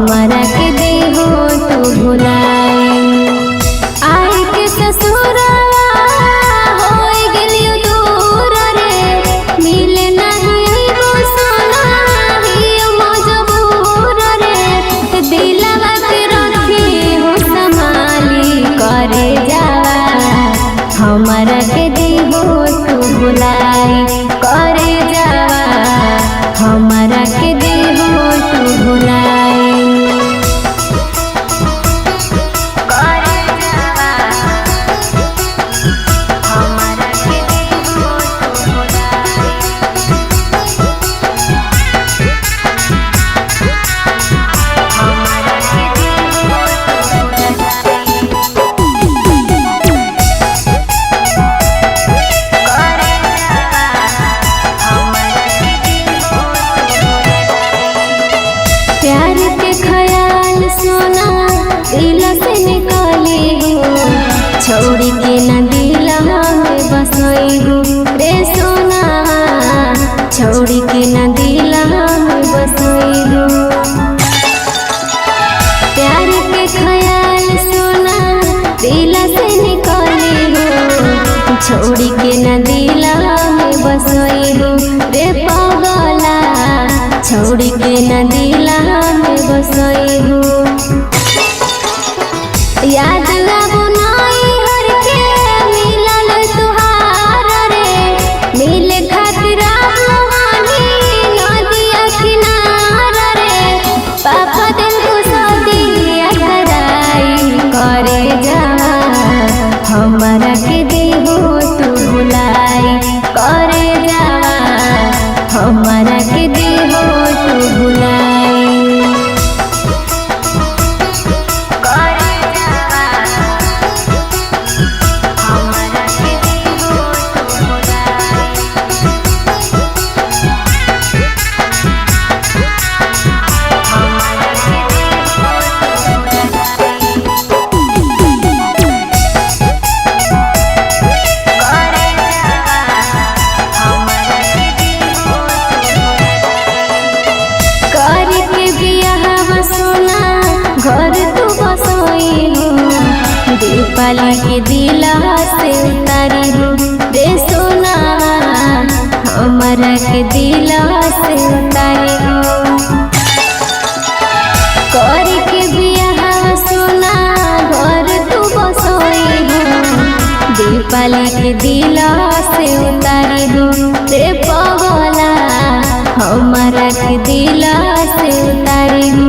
हमारा के देहो तू भुलाई। आई के ससुरवा होई गेलियो दूर रे, मिले नहीं अइबो सोना हियो मजबूर रे। दिलवा के रखी हो संभाली करे जावा, हमारा के देहो तू भुलाई करे जावा, हमारा के देहो तू भुलाई करे जावा, हमारा के देहो तू भुलाई। हमारा के देहो तू भुलाई करे जावा, हमारा के देहो तू भुलाई। प्यार के ख्याल सोना दिल से निकाली हो, छोड़ी के न दिल में बसई हो रे सोना, छोड़ी के न दिल में बसई हो। प्यार के ख्याल सोना दिल से निकाली हो, छोड़ी के न दिल में बसई हो रे पगला, छोड़ी के न दिल में बसई हो। याद आबो नाई हर के मिलल तुहार रे, मिले खातिर आबो हानी नदिया किनार रे। पापा दिल को सदिया कराई करे जावा, हमारा के देहो तू भुलाई करे जावा, हमारा के देहो तू भुलाई करे जावा, हमारा के देहो तू भुलाई। हमारा के देहो तू भुलाई करे जावा, हमारा के देहो तू भुलाई। करके बियाह सोना घर तू बसोई हो, दीपाली के दिला से उतारी हो रे सोना, हमारा के दिला से उतारी हो। करके बियाह सोना घर तू बसोई हो, दीपाली के दिला से उतारी हो रे पगला, हमारा के दिला से उतारी हो।